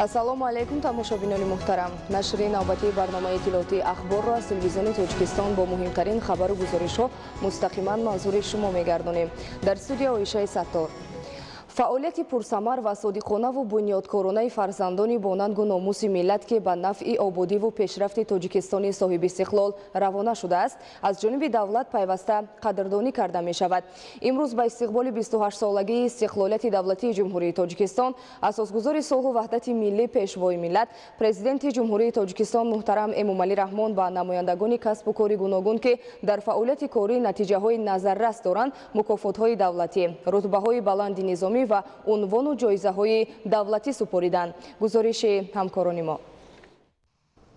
Ассалому алайкум, тамошобинони муҳтарам. Нашри навбатии барномаи иттилоотии «Ахборро» аз Телевизиони Тоҷикистон бо муҳимтарин хабару гузоришҳо мустақиман манзури шумо мегардонем. Дар студия Оишаи Саттор. Фаъолияти пурсамар ва содиқонаву бунёдкоронаи фарзандони бонангу номуси миллат, ки ба нафъи ободиву пешрафти Тоҷикистони соҳибистиқлол равона шудааст, аз ҷониби давлат пайваста қадрдонӣ карда мешавад. Имрӯз ба истиқболи 28-солагии истиқлолияти давлатии Ҷумҳурии Тоҷикистон асосгузори сулҳу ваҳдати миллӣ, Пешвои миллат, Президенти Ҷумҳурии Тоҷикистон муҳтарам Эмомалӣ Раҳмон ба намояндагони касбу кори гуногун, ки дар фаъолияти корӣ натиҷаҳои назаррас доранд, мукофотҳои давлатӣ, рутбаҳои баланди низомӣ ва унвону ҷоизаҳои давлатӣ супориданд. Гузориши ҳамкорони мо.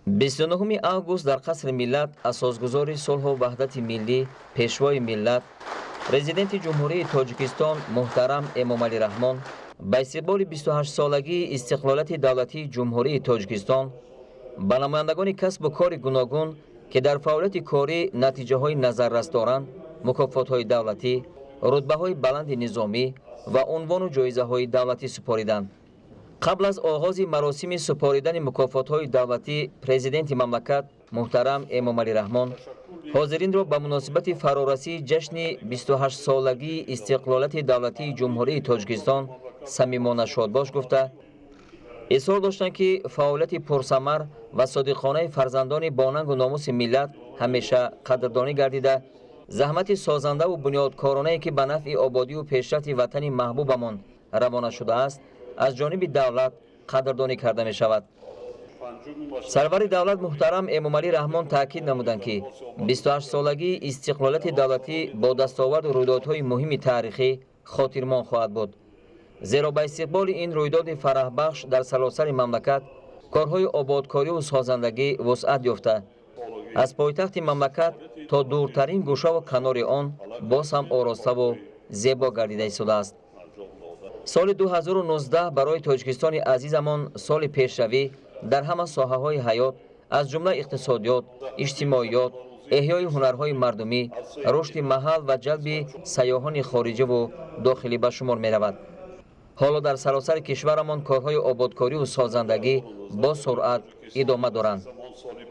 29 август дар Қасри миллат асосгузори сулҳу ваҳдати миллӣ, Пешвои миллат, Президенти Ҷумҳурии Тоҷикистон муҳтарам Эмомалӣ Раҳмон ба истиқболи 28-солагии истиқлолияти давлатии Ҷумҳурии Тоҷикистон ба намояндагони касбу кори гуногун, ки дар фаъолияти корӣ натиҷаҳои назаррас доранд, мукофотҳои давлатӣ, рутбаҳои баланди низомӣ ва унвону ҷоизаҳои давлатӣ супориданд. Қабл аз оғози маросими супоридани мукофотҳои давлатӣ Президенти мамлакат муҳтарам Эмомалӣ Раҳмон ҳозиринро ба муносибати фарорасии ҷашни 28-солагии истиқлолияти давлатии Ҷумҳурии Тоҷикистон самимона шодбош гуфта, изҳор доштанд, ки фаъолияти пурсамар ва содиқонаи фарзандони бонангу номуси миллат ҳамеша қадрдонӣ гардида, заҳмати созандаву бунёдкоронае, ки ба нафъи ободиву пешрафти ватани маҳбубамон равона шудааст, аз ҷониби давлат қадрдонӣ карда мешавад. Сарвари давлат муҳтарам Эмомалӣ Раҳмон таъкид намуданд, ки 28-солагии истиқлолияти давлатӣ бо дастоварду рӯйдодҳои муҳими таърихӣ хотирмон хоҳад буд, зеро ба истиқболи ин рӯйдоди фараҳбахш дар саросари мамлакат корҳои ободкориву созандагӣ вусъат ёфта, аз пойтахти мамлакат то дуртарин гӯшаву канори он боз ҳам ороставу зебо гардида истодааст. Соли 2019 барои Тоҷикистони азизамон соли пешравӣ дар ҳама соҳаҳои ҳаёт, аз ҷумла иқтисодиёт, иҷтимоиёт, эҳёи ҳунарҳои мардумӣ, рушди маҳал ва ҷалби сайёҳони хориҷиву дохилӣ ба шумор меравад. Ҳоло дар саросари кишварамон корҳои ободкориву созандагӣ бо суръат идома доранд.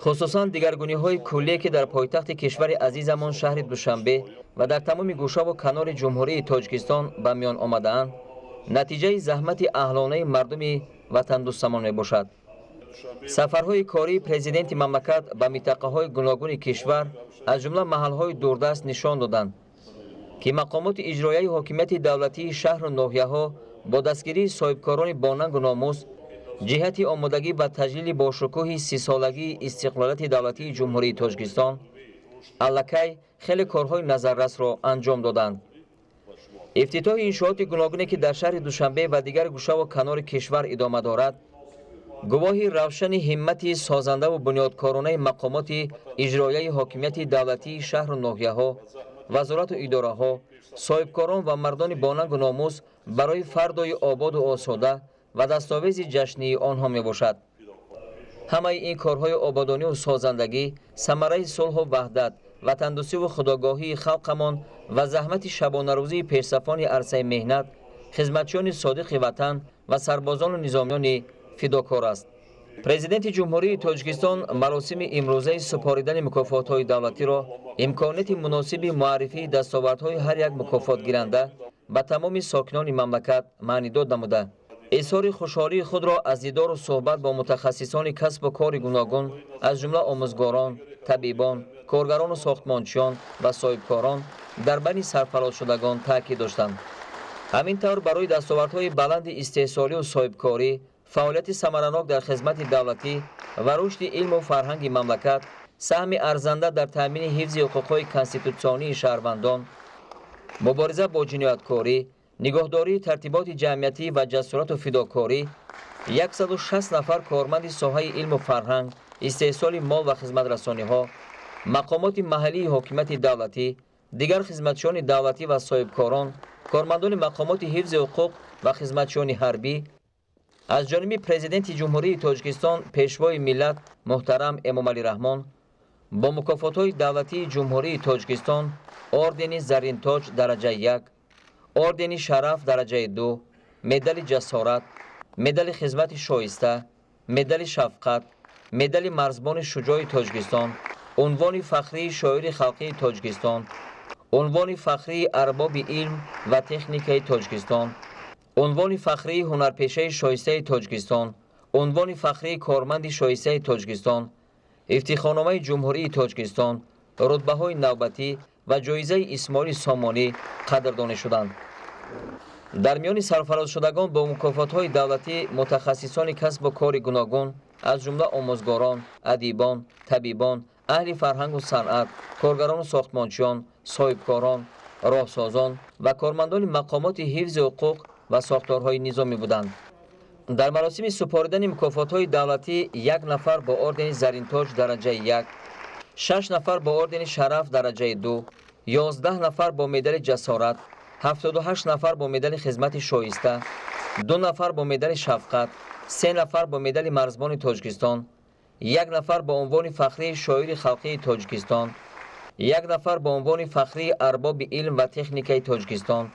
Хусусан дигаргуниҳои куллие, ки дар пойтахти кишвари азизамон, шаҳри Душанбе, ва дар тамоми гӯшаву канори Ҷумҳурии Тоҷикистон ба миён омадаанд, натиҷаи заҳмати аҳлонаи мардуми ватандӯстамон мебошад. Сафарҳои кории президенти мамлакат ба минтақаҳои гуногуни кишвар, аз ҷумла маҳалҳои дурдаст, нишон доданд, ки мақомоти иҷроияи ҳокимияти давлатии шаҳру ноҳияҳо бо дастгирии соҳибкорони бонангу номус ҷиҳати омодагӣ ба таҷлили бошукӯҳи 30-солагии истиқлолияти давлатии Ҷумҳурии Тоҷикистон аллакай хеле корҳои назаррасро анҷом доданд. Ифтитоҳи иншооти гуногуне, ки дар шаҳри Душанбе ва дигар гӯшаву канори кишвар идома дорад, гувоҳи равшани ҳиммати созандаву бунёдкоронаи мақомоти иҷроияи ҳокимияти давлатии шаҳру ноҳияҳо, вазорату идораҳо, соҳибкорон ва мардони бонангу номус барои фардои ободу осода ва дастовези ҷашнии онҳо мебошад. Ҳамаи ин корҳои ободониву созандагӣ самараи сулҳу ваҳдат, ватандӯстиву худогоҳии халқамон ва заҳмати шабонарӯзии пешсафони арсаи меҳнат, хизматчиёни содиқи ватан ва сарбозону низомиёни фидокор аст. Президенти Ҷумҳурии Тоҷикистон маросими имрӯзаи супоридани мукофотҳои давлатиро имконияти муносиби муаррифии дастовардҳои ҳар як мукофотгиранда ба тамоми сокинони мамлакат маънидод намуда, изҳори хушҳолии худро аз дидору суҳбат бо мутахассисони касбу кори гуногун, аз ҷумла омӯзгорон, табибон, коргарону сохтмончиён ва соҳибкорон дар байни сарфарозшудагон таъкид доштанд. Ҳамин тавр, барои дастовардҳои баланди истеҳсолию соҳибкорӣ, фаъолияти самаранок дар хизмати давлатӣ ва рушди илму фарҳанги мамлакат, саҳми арзанда дар таъмини ҳифзи ҳуқуқҳои конститутсионии шаҳрвандон, мубориза бо ҷинояткорӣ, нигоҳдории тартиботи ҷамъиятӣ ва ҷасорату фидокорӣ 160 нафар корманди соҳаи илму фарҳанг, истеҳсоли мол ва хизматрасониҳо, мақомоти маҳаллии ҳокимияти давлатӣ, дигар хизматчиёни давлатӣ ва соҳибкорон, кормандони мақомоти ҳифзи ҳуқуқ ва хизматчиёни ҳарбӣ аз ҷониби Президенти Ҷумҳурии Тоҷикистон, Пешвои миллат муҳтарам Эмомалӣ Раҳмон бо мукофотҳои давлатии Ҷумҳурии Тоҷикистон: ордени Зарринтоҷ дараҷаи як, ордени Шараф дараҷаи ду, медали Ҷасорат, медали Хизмати шоиста. Медали Шафқат, медали Марзбони шуҷои Тоҷикистон, унвони фахрии Шоири халқии Тоҷикистон, унвони фахрии Арбоби илм ва техникаи Тоҷикистон, унвони фахрии Ҳунарпешаи шоистаи Тоҷикистон, унвони фахрии Корманди шоистаи Тоҷикистон, Ифтихорномаи Ҷумҳурии Тоҷикистон, рутбаҳои навбатӣ ва ҷоизаи Исмоили Сомонӣ қадрдонӣ шуданд. Дар миёни сарфарозшудагон бо мукофотҳои давлатӣ мутахассисони касбу кори гуногун, аз ҷумла омӯзгорон, адибон, табибон, аҳли фарҳангу санъат, коргарону сохтмончиён, соҳибкорон, роҳсозон ва кормандони мақомоти ҳифзи ҳуқуқ ва сохторҳои низомӣ буданд. Дар маросими супоридани мукофотҳои давлатӣ як нафар бо ордени Заринтоҷ дараҷаи 1, 6 нафар бо ордени Шараф дараҷаи 2, 11 нафар бо медали Ҷасорат, 78 нафар бо медали Хизмати шоиста, 2 нафар бо медали Шафқат, 3 нафар бо медали Марзбони Тоҷикистон, 1 нафар бо унвони фахрии Шоири халқии Тоҷикистон, 1 нафар бо унвони фахрии Арбоби илм ва техникаи Тоҷикистон,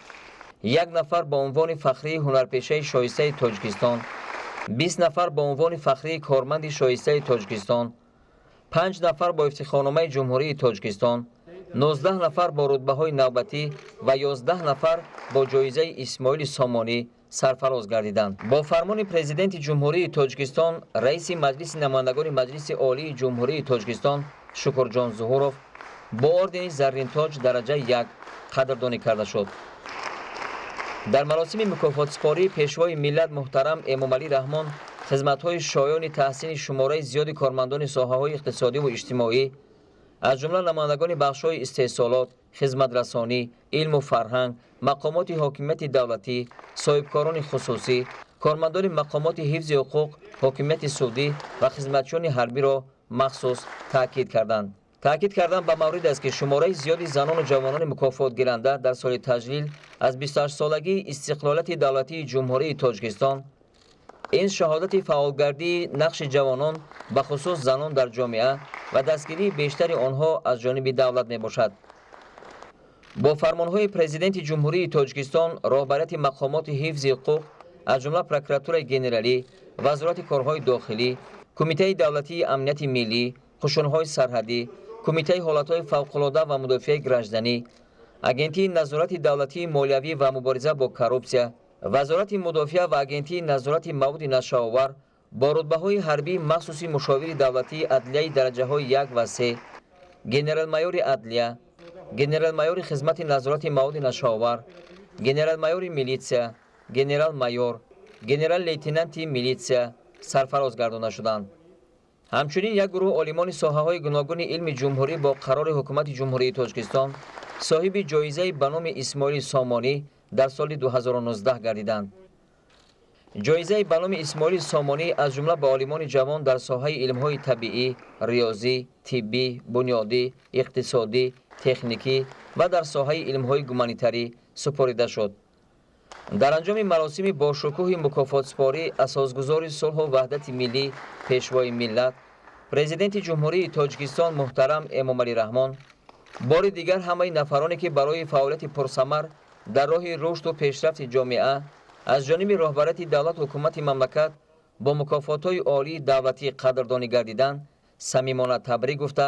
1 нафар бо унвони фахрии Ҳунарпешаи шоистаи Тоҷикистон, 20 нафар бо унвони фахрии Корманди шоистаи Тоҷикистон, 5 нафар бо Ифтихорномаи Ҷумҳурии Тоҷикистон, 19 нафар бо рутбаҳои навбатӣ ва 11 нафар бо ҷоизаи Исмоили Сомонӣ сарфароз гардиданд. Бо фармони Президенти Ҷумҳурии Тоҷикистон, раиси Маҷлиси намояндагони Маҷлиси Олии Ҷумҳурии Тоҷикистон Шукурҷон Зуҳуров бо ордени Зарринтоҷ дараҷаи 1 қадрдонӣ карда шуд. Дар маросими мукофотсупорӣ Пешвои миллат муҳтарам Эмомалӣ Раҳмон хизматҳои шоёни таҳсини шумораи зиёди кормандони соҳаҳои иқтисодиву иҷтимоӣ, аз ҷумла намояндагони бахшҳои истеҳсолот, хизматрасонӣ, илму фарҳанг, мақомоти ҳокимияти давлатӣ, соҳибкорони хусусӣ, кормандони мақомоти ҳифзи ҳуқуқ, ҳокимияти судӣ ва хизматчиёни ҳарбиро махсус таъкид карданд. Таъкид кардан ба маврид аст, ки шумораи зиёди занону ҷавонони мукофотгиранда дар соли таҷлил аз 28-солагии истиқлолияти давлатии Ҷумҳурии Тоҷикистон ин шаҳодати фаъолгардии нақши ҷавонон, бахусус занон дар ҷомеа ва дастгирии бештари онҳо аз ҷониби давлат мебошад. Бо фармонҳои Президенти Ҷумҳурии Тоҷикистон, роҳбарияти мақомоти ҳифзи ҳуқуқ, аз ҷумла Прокуратураи генералӣ, Вазорати корҳои дохилӣ, Кумитаи давлатии амнияти миллӣ, қушунҳои сарҳадӣ, Кумитаи ҳолатҳои фавқулода ва мудофиаи гражданӣ, Агентии назорати давлатии молиявӣ ва мубориза бо коррупсия, Вазорати мудофиа ва Агентии назорати маводи нашъаовар бо рутбаҳои ҳарбии махсуси мушовири давлатии адлияи дараҷаҳои 1 ва 3, генерал-майори адлия, генерал-майори хизмати назорати маводи нашъаовар, генерал-майори милитсия, генерал-майор, генерал-лейтенанти милитсия сарфароз гардонда шуданд. Ҳамчунин як гурӯҳ олимони соҳаҳои гуногуни илми ҷумҳурӣ бо қарори Ҳукумати Ҷумҳурии Тоҷикистон соҳиби ҷоизаи ба номи Исмоили Сомонӣ дар соли 2019 гардиданд. Ҷоизаи ба номи Исмоили Сомонӣ аз ҷумла ба олимони ҷавон дар соҳаи илмҳои табиӣ, риёзӣ, тиббӣ, бунёдӣ, иқтисодӣ, техникӣ ва дар соҳаи илмҳои гуманитарӣ супорида шуд. Дар анҷоми маросими бошукӯҳи мукофотсупорӣ асосгузори сулҳу ваҳдати миллӣ, Пешвои миллат, Президенти Ҷумҳурии Тоҷикистон муҳтарам Эмомалӣ Раҳмон бори дигар ҳамаи нафароне, ки барои фаъолияти пурсамар дар роҳи рушду пешрафти ҷомеа аз ҷониби роҳбарияти давлату ҳукумати мамлакат бо мукофотҳои олии давлатӣ қадрдонӣ гардиданд, самимона табрик гуфта,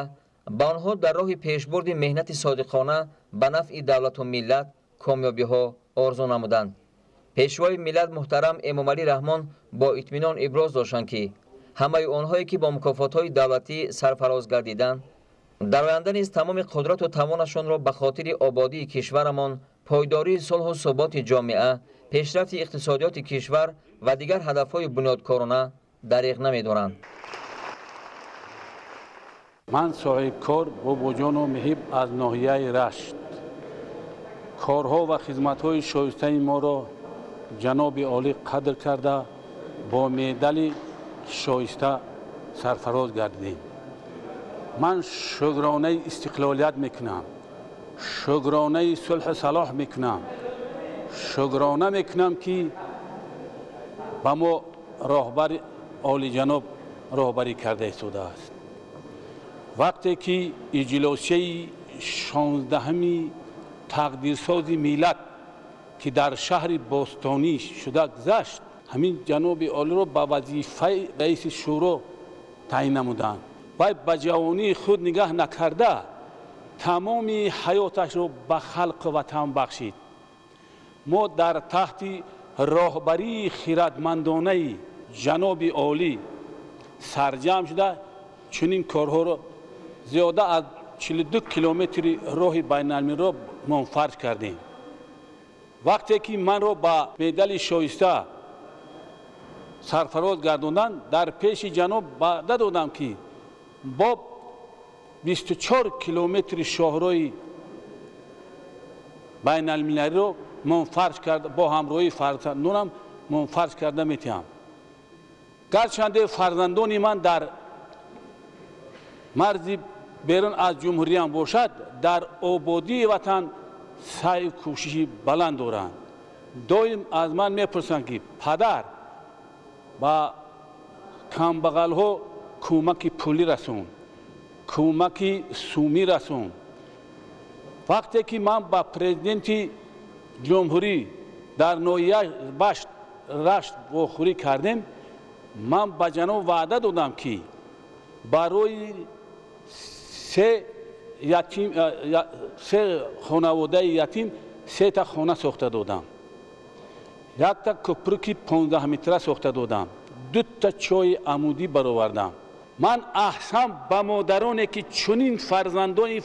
ба онҳо дар роҳи пешбурди меҳнати содиқона ба нафъи давлату миллат комёбиҳо орзу намуданд. Пешвои миллат муҳтарам Эмомалӣ Раҳмон бо итминон иброз доштанд, ки ҳамаи онҳое, ки бо мукофотҳои давлатӣ сарфароз гардиданд, дар оянда низ тамоми қудрату тавонашонро ба хотири ободии кишварамон, пойдории сулҳу суботи ҷомеа, пешрафти иқтисодиёти кишвар ва дигар ҳадафҳои бунёдкорона дариғ намедоранд. Ман соҳибкор Бобоҷону Меҳиб аз ноҳияи Рашт. Корҳо ва хизматҳои шоистаи моро ҷаноби олӣ қадр карда, бо медали шоиста сарфароз гардидем. Ман шукронаи истиқлолият мекунам, шукронаи сулҳу салоҳ мекунам, шукрона мекунам, ки ба мо роҳбари олиҷаноб роҳбарӣ карда истодааст. Вақте ки иҷлосияи 16-ҳами тақдирсози миллат, ки дар шаҳри бостонӣ шуда гузашт, Ҳамин ҷаноби олиро ба вазифаи раиси шӯро таъин намуданд. Вай ба ҷавонии худ нигаҳ накарда, тамоми ҳаёташро ба халқу ватан бахшид. Мо дар таҳти роҳбарии хиратмандонаи ҷаноби олӣ сарҷамъ шуда чунин корҳоро зиёда аз 42 километри роҳи байналмилалиро мунфарҷ кардем. Вақте ки манро ба медали шоиста сарфароз гардонданд, дар пеши ҷаноб ваъда додам, ки бо 24 километри шоҳрои байналмилалиро мунфарҷ карда, бо ҳамроҳии фарзандонам мунфарҷ карда метиҳам. Гарчанде фарзандони ман дар марзи берун аз ҷумҳуриям бошад, дар ободии ватан саъю кӯшиши баланд доранд. Доим аз ман мепурсанд, ки падар, ба камбағалҳо кӯмаки пулӣ расон, кӯмаки сумӣ расон. Вақте ки ман ба президенти ҷумҳурӣ дар ноҳияи Рашт вохӯрӣ кардем, ман ба ҷаноб ваъда додам, ки барои се хонаводаи ятим сета хона сохта додам, якта кӯпруки 15 метра сохта додам, дута чойи амудӣ баровардам. Ман аҳсан ба модароне, ки чунин фарзандони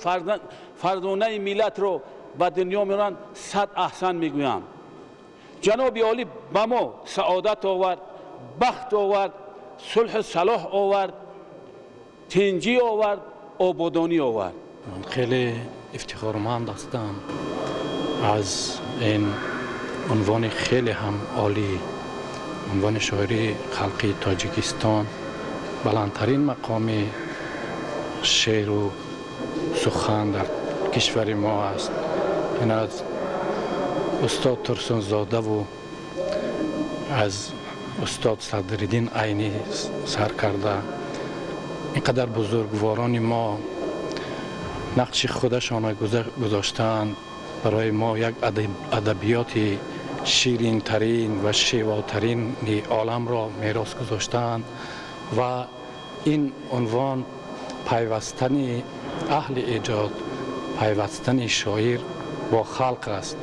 фарзонаи миллатро ба дунё меоранд, сад аҳсан мегӯям. Ҷаноби олӣ ба мо саодат овард, бахт овард, сулҳу салоҳ овард, тинҷӣ овард, ободонӣ овард. Ман хеле ифтихорманд ҳастам аз ин унвони хеле ҳам олӣ, унвони шоири халқи Тоҷикистон, баландтарин мақоми шеъру сухан дар кишвари мо аст. Ин аз устод Турсунзодаву аз устод Садриддин Айнӣ сар карда ин қадар бузургворони мо нақши худашонро гузоштаанд барои мо як адабиёти ширинтарин ва шевотарини оламро мерос гузоштаанд ва ин унвон пайвастани аҳли эҷод, пайвастани шоир бо халқ аст.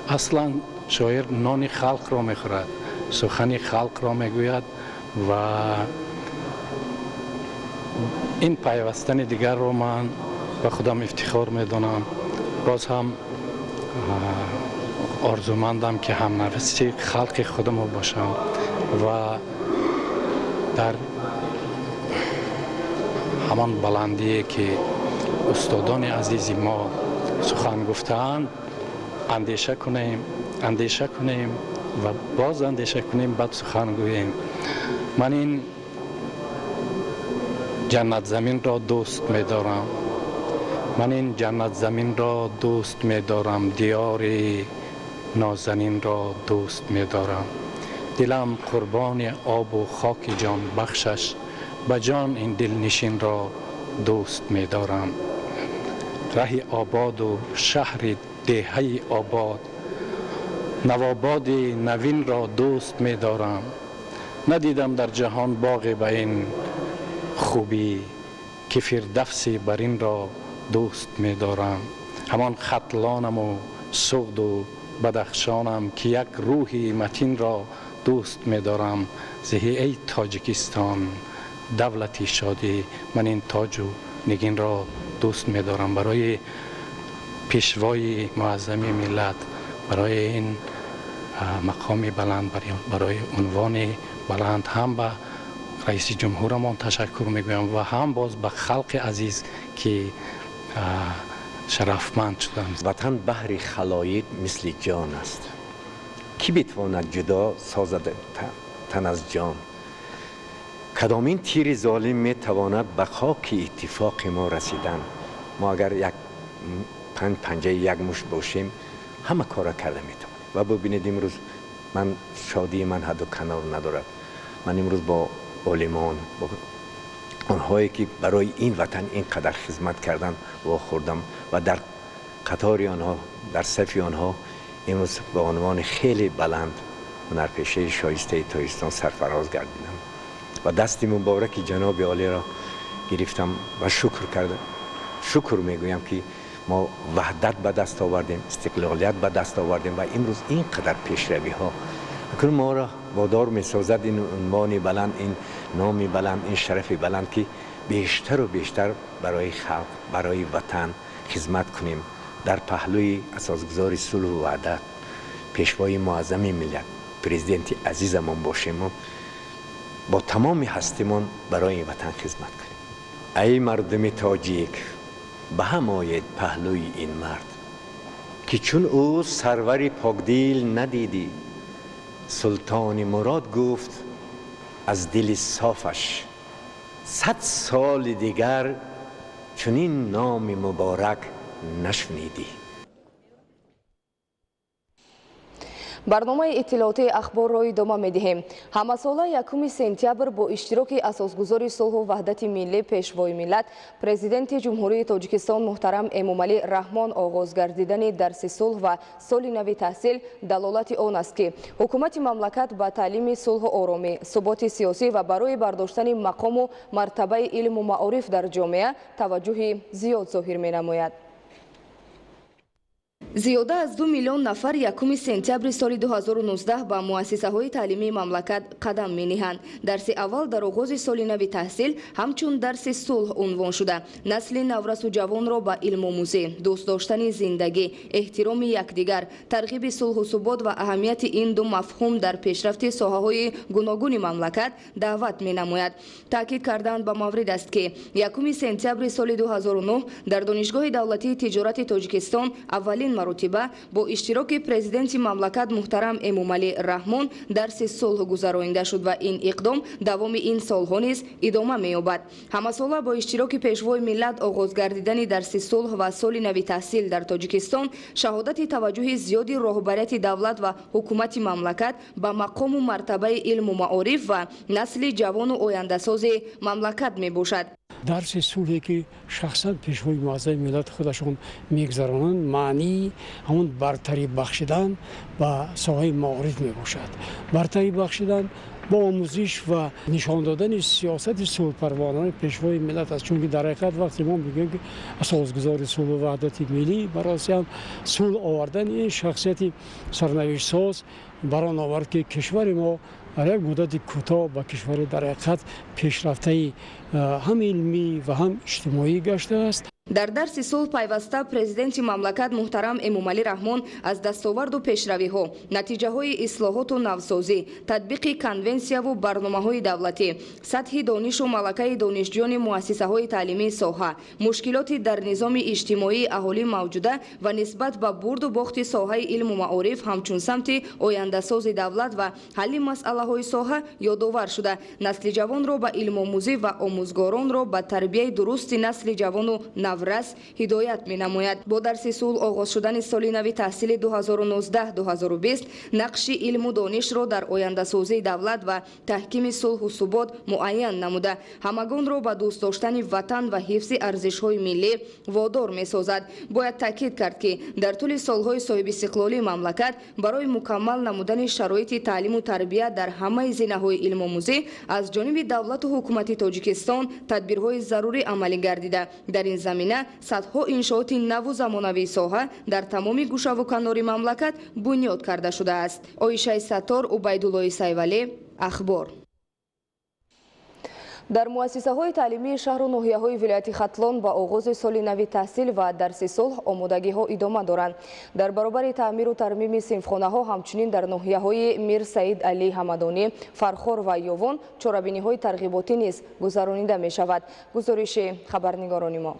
Аслан шоир нони халқро мехӯрад, сухани халқро мегӯяд ва ин пайвастани дигарро ман ба худам ифтихор медонам. Боз ҳам орзумандам, ки ҳамнафаси халқи худамо бошам ва дар ҳамон баландие, ки устодони азизи мо сухан гуфтаанд, андеша кунем, андеша кунем ва боз андеша кунем, баъд сухан гӯем. Ман ин ҷаннатзаминро дӯст медорам, ман ин ҷаннатзаминро дӯст медорам, диёри нозанинро дӯст медорам. Дилам қурбони обу хоки ҷонбахшаш, ба ҷон ин дилнишинро дӯст медорам. Раҳи ободу шаҳри деҳаи обод, навободи навинро дӯст медорам. Надидам дар ҷаҳон боғе ба ин хубӣ, ки фирдавси баринро дӯст медорам. Ҳамон Хатлонаму Суғду Бадахшонам, ки як рӯҳи матинро дӯст медорам. Зеҳи эй Тоҷикистон, давлати шодӣ, ман ин тоҷу нигинро дӯст медорам. Барои пешвои муаззами миллат, барои ин мақоми баланд, барои унвони баланд ҳам ба раиси ҷумҳурамон ташаккур мегӯям ва ҳам боз ба халқи азиз, ки шарафманд шудам. Ватан баҳри халоиқ мисли ҷон аст. Кӣ битавонад ҷудо созад тан аз ҷон? Кадомин тири золим метавонад ба хоки иттифоқи мо расидан? Мо агар як панҷ панҷаи як мушт бошем, ҳама кора карда метавонем. Ва бубинед, имрӯз ман шодии ман ҳадду канор надорад. Ман имрӯз бо олимон, бо онҳое, ки барои ин ватан ин қадар хизмат карданд, вохӯрдам ва дар қатори онҳо, дар сафи онҳо имрӯз ба унвони хеле баланд ҳунарпешаи шоистаи Тоҷикистон сарфароз гардидам ва дасти мубораки ҷаноби олиро гирифтам ва шукр кардам. Шукр мегӯям, ки мо ваҳдат ба даст овардем, истиқлолият ба даст овардем ва имрӯз ин қадар пешравиҳо акнун моро водор месозад ин унвони баланд, ин номи баланд, ин шарафи баланд, ки бештару бештар барои халқ, барои ватан хизмат кунем. Дар паҳлӯи асосгузори сулҳу ваҳдат, пешвои муаззами миллат, президенти азизамон бошему бо тамоми ҳастимон барои ватан хизмат кунем. Ай мардуми тоҷик, ба ҳам оед паҳлӯи ин мард, ки чун ӯ сарвари покдил надидӣ. Султони Мурод гуфт аз дили софаш: 100 соли дигар чунин номи муборак нашунидӣ. Барномаи иттилоотии ахборро идома медиҳем. Ҳамасола 1 сентябр бо иштироки асосгузори сулҳу ваҳдати миллӣ, пешвои миллат, президенти Ҷумҳурии Тоҷикистон муҳтарам Эмомалӣ Раҳмон оғоз гардидани дарси сулҳ ва соли нави таҳсил далолати он аст, ки ҳукумати мамлакат ба таълими сулҳу оромӣ, суботи сиёсӣ ва барои бардоштани мақому мартабаи илму маориф дар ҷомеа таваҷҷӯҳи зиёд зоҳир менамояд. Зиёда аз 2 миллион нафар 1 сентябри соли 2019 ба муассисаҳои таълимии мамлакат қадам мениҳанд. Дарси аввал дар оғози соли нави таҳсил ҳамчун дарси сулҳ унвон шуда, насли наврасу ҷавонро ба илмомӯзӣ, дӯст доштани зиндагӣ, эҳтироми якдигар, тарғиби сулҳу субот ва аҳамияти ин ду мафҳум дар пешрафти соҳаҳои гуногуни мамлакат даъват менамояд. Таъкид карданд ба маврид аст, ки 1 сентябри соли 2009 дар Донишгоҳи давлатии тиҷорати Тоҷикистон аввалин маротиба бо иштироки президенти мамлакат муҳтарам Эмомалӣ Раҳмон дарси сулҳ гузаронида шуд ва ин иқдом давоми ин солҳо низ идома меёбад. Ҳамасола бо иштироки пешвои миллат оғоз гардидани дарси сулҳ ва соли нави таҳсил дар Тоҷикистон шаҳодати таваҷҷӯҳи зиёди роҳбарияти давлат ва ҳукумати мамлакат ба мақому мартабаи илму маориф ва насли ҷавону ояндасози мамлакат мебошад. Дарси сулҳе, ки шахсан пешвои муаззами миллат худашон мегузаронанд, маънии ҳамон бартарӣ бахшидан ба соҳаи маориф мебошад. Бартарӣ бахшидан бо омӯзиш ва нишон додани сиёсати сулҳпарваронаи пешвои миллат аст. Чунки дар ҳақиқат вақте мо мегӯем, ки асосгузори сулҳу ваҳдати миллӣ, бароси ҳам сулҳ овардан ин шахсияти сарнавиштсоз бар он овард, ки кишвари мо дар як муддати кӯтоҳ ба кишвари дар ҳақиқат пешрафтаи ҳам илмӣ ва ҳам иҷтимоӣ гаштааст. Дар дарси сулҳ пайваста президенти мамлакат муҳтарам Эмомалӣ Раҳмон аз дастоварду пешравиҳо, натиҷаҳои ислоҳоту навсозӣ, татбиқи конвенсияву барномаҳои давлатӣ, сатҳи донишу малакаи донишҷӯёни муассисаҳои таълимии соҳа, мушкилоти дар низоми иҷтимоии аҳолӣ мавҷуда ва нисбат ба бурду бохти соҳаи илму маориф ҳамчун самти ояндасози давлат ва ҳалли масъалаҳои соҳа ёдовар шуда, насли ҷавонро ба илмомӯзӣ ва омӯзгоронро ба тарбияи дурусти насли ҷавону наврас ҳидоят менамояд. Бо дарси сулҳ оғоз шудани соли нави таҳсили 2019-2020 нақши илму донишро дар ояндасозии давлат ва таҳкими сулҳу субот муайян намуда, ҳамагонро ба дӯст доштани ватан ва ҳифзи арзишҳои миллӣ водор месозад. Бояд таъкид кард, ки дар тӯли солҳои соҳибистиқлолии мамлакат барои мукаммал намудани шароити таълиму тарбия дар ҳамаи зинаҳои илмомӯзӣ аз ҷониби давлату ҳукумати Тоҷикистон тадбирҳои зарурӣ амалӣ гардида, дар ин замина садҳо иншооти наву замонавии соҳа дар тамоми гӯшаву канори мамлакат бунёд карда шудааст. Оишаи Саттор, Убайдуллои Сайвалӣ, Ахбор. Дар муассисаҳои таълимии шаҳру ноҳияҳои вилояти Хатлон ба оғози соли нави таҳсил ва дарси сулҳ омодагиҳо идома доранд. Дар баробари таъмиру тармими синфхонаҳо ҳамчунин дар ноҳияҳои Мир Саид Алӣ Ҳамадонӣ, Фархор ва Ёвон чорабиниҳои тарғиботӣ низ гузаронида мешавад. Гузориши хабарнигорони мо.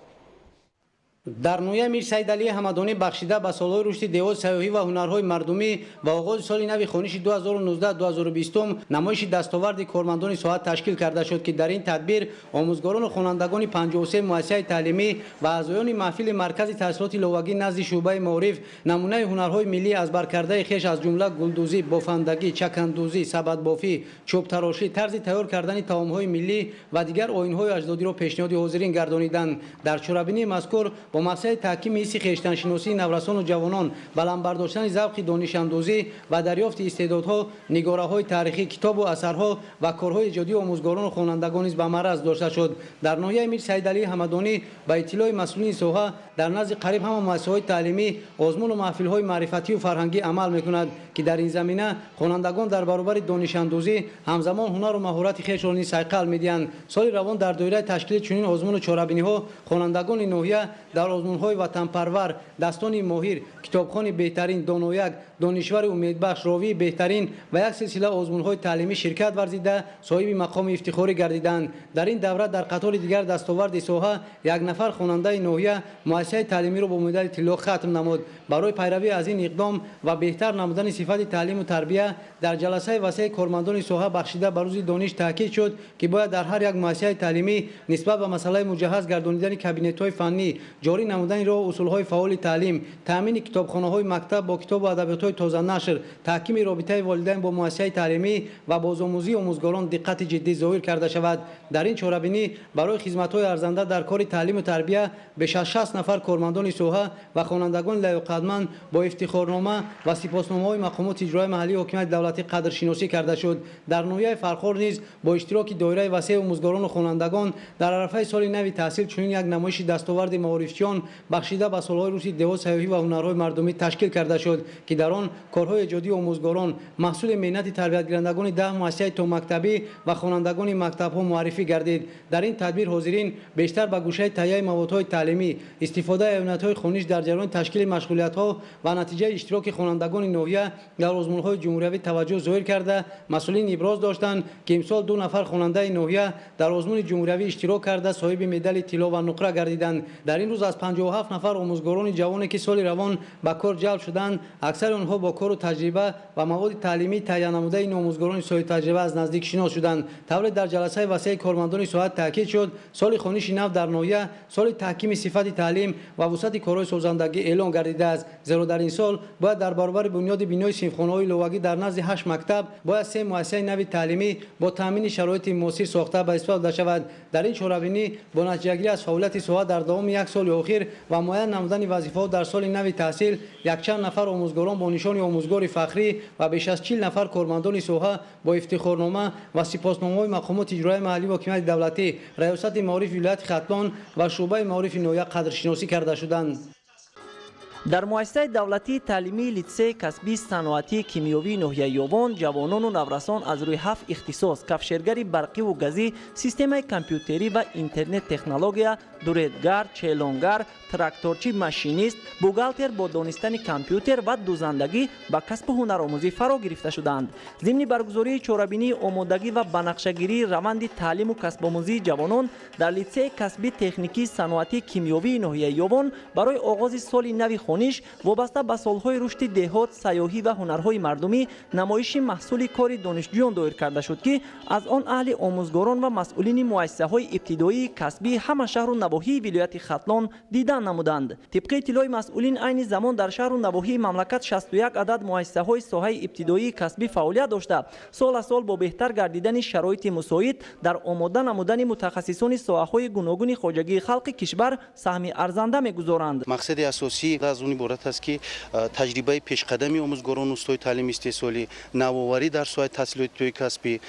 Дар ноҳияи Мир Саид Алии Ҳамадонӣ бахшида ба солҳои рушди деҳот, сайёҳӣ ва ҳунарҳои мардумӣ ва оғози соли нави хониши 2019-2020 намоиши дастоварди кормандони соҳа ташкил карда шуд, ки дар ин тадбир омӯзгорону хонандагони 53 муассисаи таълимӣ ва аъзоёни маҳфили маркази таҳсилоти иловагӣ назди шӯъбаи маориф намунаи ҳунарҳои миллӣ аз баркардаи хеш, аз ҷумла гулдӯзӣ, бофандагӣ, чакандӯзӣ, сабадбофӣ, чӯбтарошӣ, тарзи тайёр кардани таомҳои миллӣ ва дигар оинҳои аҷдодиро пешниҳоди ҳозирин гардониданд. Дар чорабинии мазкур Бо мақсади таҳкими ҳисси хештаншиносии наврасону ҷавонон, баланд бардоштани завқи донишандӯзӣ ва дарёфти истеъдодҳо, нигораҳои таърихӣ, китобу асарҳо ва корҳои эҷодии омӯзгорону хонандагон низ ба мараз дошта шуд. Дар ноҳияи Мир Саидалии Ҳамадонӣ ба иттилои масъулини соҳа дар назди қариб ҳама муассисаҳои таълимӣ озмуну маҳфилҳои маърифатию фарҳангӣ амал мекунад, ки дар ин замина хонандагон дар баробари донишандӯзӣ ҳамзамон ҳунару маҳорати хешро низ сайқал медиҳанд. Соли равон дар доираи ташкили чунин озмуну чорабиниҳо хонандагони ноҳия дар озмунҳои ватанпарвар, дастони моҳир, китобхони беҳтарин, донояк, донишвари умедбахш, ровии беҳтарин ва як силсила озмунҳои таълимӣ ширкат варзида, соҳиби мақоми ифтихорӣ гардиданд. Дар ин давра дар қатори дигар дастоварди соҳа як нафар хонандаи ноҳия муассисаи таълимиро бо медали тилло хатм намуд. Барои пайравӣ аз ин иқдом ва беҳтар намудани сифати таълиму тарбия дар ҷаласаи васеи кормандони соҳа бахшида ба рӯзи дониш таъкид шуд, ки бояд дар ҳар як муассисаи таълимӣ нисбат ба масъалаи муҷаҳҳаз гардонидани кабинетҳои фаннӣ, ҷорӣ намудани роҳу усулҳои фаъоли таълим, таъмини китобхонаҳои мактаб бо китобу адабиётҳои тозанашр, таҳкими робитаи волидайн бо муассисаи таълимӣ ва бозомӯзии омӯзгорон диққати ҷиддӣ зоҳир карда шавад. Дар ин чорабинӣ барои хизматҳои арзанда дар кори таълиму тарбия беш аз 60 нафар кормандони соҳа ва хонандагони лаёқатманд бо ифтихорнома ва сипосномаҳои мақомоти иҷроияи маҳаллии ҳокимияти давлатӣ қадршиносӣ карда шуд. Дар ноҳияи Фархор низ бо иштироки доираи васеи омӯзгорону хонандагон дар арафаи соли нави таҳсил чунин як намоиши дастоварди маорифчиён бахшида ба солҳои рушди деҳот, сайёҳӣ ва ҳунарҳои мардумӣ ташкил карда шуд, ки дар он корҳои эҷодии омӯзгорон, маҳсули меҳнати тарбиятгирандагони 10 муассисаи томактабӣ ва хонандагони мактабҳо муаррифӣ гардид. Дар ин тадбир ҳозирин бештар ба гӯшаи таҳияи маводҳои таълимӣ, истифодаи аёнатҳои хониш дар ҷараёни ташкили машғулиятҳо ва натиҷаи иштироки хонандагони ноҳия дар озмунҳои ҷумҳуриявӣ таваҷҷӯҳ зоҳир карда, масъулин иброз доштанд, ки имсол 2 нафар хонандаи ноҳия дар озмуни ҷумҳуриявӣ иштирок карда, соҳиби медали тилло ва нуқра гардиданд. Дар ин рӯз аз 57 нафар омӯзгорони ҷавоне, ки соли равон ба кор ҷалб шуданд, аксари онҳо бо кору таҷриба ва маводи таълимӣ таҳия намудаи ин омӯзгорони соҳибтаҷриба аз наздик шинос шуданд. Тавре дар ҷаласаи васеи кормандони соҳа таъкид шуд, соли хониши нав дар ноҳия соли таҳкими сифати таълим ва вусъати корҳои созандагӣ эълон гардидааст. Зеро дар ин сол бояд дар баробари бунёди бинои синфхонаҳои иловагӣ дар назди 8 мактаб бояд 3 муассисаи нави таълимӣ бо таъмини шароити муосир сохта ба истифода шавад. Дар ин чорабинӣ бо натиҷагирӣ аз фаъолияти соҳа дар давоми як соли охир ва муайян намудани вазифаҳо дар соли нави таҳсил якчанд нафар омӯзгорон бо нишони омӯзгори фахрӣ ва беш аз 40 нафар кормандони соҳа бо ифтихорнома ва сипосномаҳои мақомоти иҷроияи маҳаллии ҳокимияти давлатӣ, раёсати маорифи вилояти Хатлон ва шӯъбаи маорифи ноҳия қадршиносӣ карда шуданд. Дар муассисаи давлатии таълимии литсеи касбии саноатии кимиёвии ноҳияи Ёвон ҷавонону наврасон аз рӯи 7 ихтисос кафшергари барқиву газӣ, системаи компютерӣ ва интернет-технология, дуредгар, челонгар, тракторчи, машинист, бухгалтер бо донистани компютер ва дузандагӣ ба касбу ҳунаромӯзӣ фаро гирифта шуданд. Зимни баргузории чорабинии омодагӣ ва банақшагирии раванди таълиму касбомӯзии ҷавонон дар литсеи касбии техникии саноатии кимиёвии ноҳияи Ёвон барои оғози соли нави хониш вобаста ба солҳои рушди деҳот, сайёҳӣ ва ҳунарҳои мардумӣ намоиши маҳсули кори донишҷӯён доир карда шуд, ки аз он аҳли омӯзгорон ва масъулини муассисаҳои ибтидоии касбии ҳама шаҳру навоҳии вилояти Хатлон дидан намуданд. Тибқи иттилои масъулин, айни замон дар шаҳру навоҳии мамлакат 61 адад муассисаҳои соҳаи ибтидоии касбӣ фаъолият дошта, сол аз сол бо беҳтар гардидани шароити мусоид дар омода намудани мутахассисони соҳаҳои гуногуни хоҷагии халқи кишвар саҳми арзанда мегузоранд. Мақсади асосӣ аз он иборат аст, ки таҷрибаи пешқадами омӯзгорон, устои таълими истеҳсолӣ, навоварӣ дар соҳаи таҳсилоти ибтидоии касбӣ,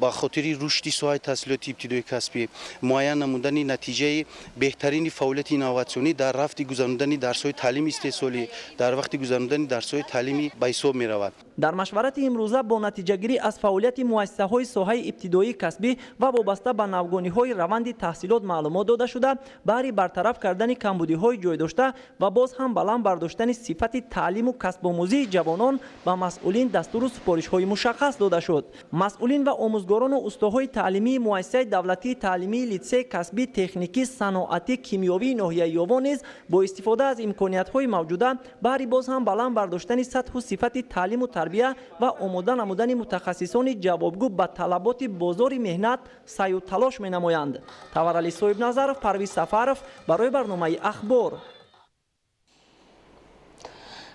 ба хотири рушди соҳаи таҳсилоти ибтидоии касбӣ, муайян намудани натиҷаи беҳтарини фаъолияти инноватсионӣ дар рафти гузарондани дарсҳои таълими истеҳсолӣ, дар вақти гузарондани дарсҳои таълимӣ ба ҳисоб меравад. Дар машварати имрӯза бо натиҷагирӣ аз фаъолияти муассисаҳои соҳаи ибтидоии касбӣ ва вобаста ба навгониҳои раванди таҳсилот маълумот дода шуда, баҳри бартараф кардани камбудиҳои ҷойдошта ва боз ҳам баланд бардоштани сифати таълиму касбомӯзии ҷавонон ба масъулин дастуру супоришҳои мушаххас дода шуд. Масъулин ва омӯзгорону устоҳои таълимии муассисаи давлатии таълимии литсеи касбии техникӣ саноатӣ кимиёвии ноҳияи Ёвон низ бо истифода аз имкониятҳои мавҷуда баҳри боз ҳам баланд бардоштани сатҳу сифати таълиму тарбия ва омода намудани мутахассисони ҷавобгӯ ба талаботи бозори меҳнат саъю талош менамоянд. Таварали Соҳибназаров, Парвиз Сафаров барои барномаи Ахбор.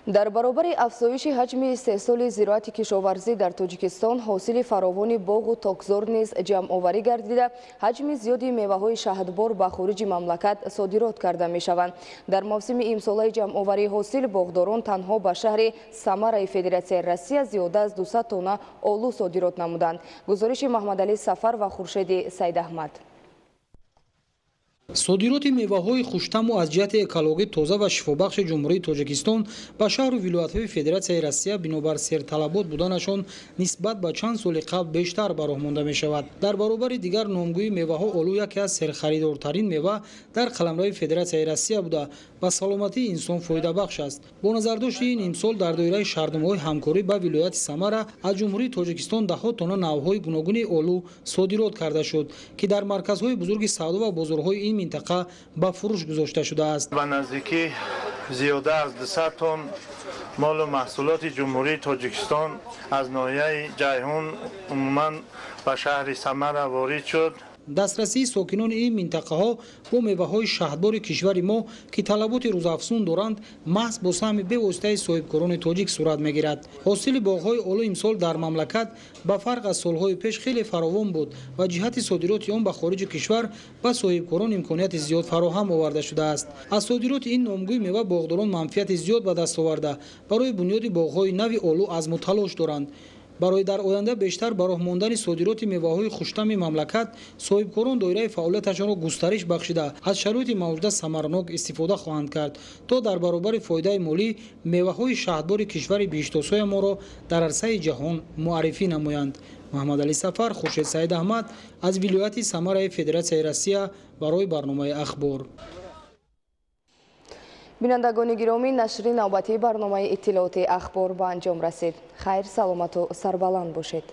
Дар баробари афзоиши ҳаҷми истеҳсоли зироати кишоварзӣ дар Тоҷикистон ҳосили фаровони боғу токзор низ ҷамъоварӣ гардида, ҳаҷми зиёди меваҳои шаҳдбор ба хориҷи мамлакат содирот карда мешаванд. Дар мавсими имсолаи ҷамъоварии ҳосил боғдорон танҳо ба шаҳри Самараи Федератсияи Россия зиёда аз 200 тонна олу содирот намуданд. Гузориши Маҳмадалӣ Сафар ва Хуршеди Сайдаҳмад. Содироти меваҳои хуштаму аз ҷиҳати экологӣ тоза ва шифобахши Ҷумҳурии Тоҷикистон ба шаҳру вилоятҳои Федератсияи Россия бинобар серталабот буданашон нисбат ба чанд соли қабл бештар ба роҳ монда мешавад. Дар баробари дигар номгӯи меваҳо олу яке аз серхаридортарин мева дар қаламрави Федератсияи Россия буда, ба саломатии инсон фоидабахш аст. Бо назардошти ин имсол дар доираи шартномаҳои ҳамкорӣ ба вилояти Самара аз Ҷумҳурии Тоҷикистон даҳҳо тонна навъҳои гуногуни олу содирот карда шуд, ки дар марказҳои бузурги савдо ва бозорҳои ин минтақа ба фурӯш гузошта шудааст. Ба наздикӣ зиёда аз 200 тонн молу маҳсулоти Ҷумҳурии Тоҷикистон аз ноҳияи Ҷайҳун умуман ба шаҳри Самара ворид шуд. Дастрасии сокинони ин минтақаҳо бо меваҳои шаҳдбори кишвари мо, ки талаботи рӯзафзун доранд, маҳз бо саҳми бевоситаи соҳибкорони тоҷик сурат мегирад. Ҳосили боғҳои олу имсол дар мамлакат ба фарқ аз солҳои пеш хеле фаровон буд ва ҷиҳати содироти он ба хориҷи кишвар ба соҳибкорон имконияти зиёд фароҳам оварда шудааст. Аз содироти ин номгӯи мева боғдорон манфиати зиёд ба даст оварда, барои бунёди боғҳои нави олу азму талош доранд. Барои дар оянда бештар ба роҳ мондани содироти меваҳои хуштами мамлакат соҳибкорон доираи фаъолияташонро густариш бахшида, аз шароити мавҷуда самаранок истифода хоҳанд кард, то дар баробари фоидаи молӣ меваҳои шаҳдбори кишвари биҳиштосоямонро дар арсаи ҷаҳон муаррифӣ намоянд. Маҳмадалӣ Сафар, Хуршед Саидаҳмад аз вилояти Самараи Федератсияи Россия барои барномаи Ахбор. Бинандагони гиромӣ, нашри навбатии барномаи иттилоотии Ахбор ба анҷом расид. Хайр, саломату сарбаланд бошед.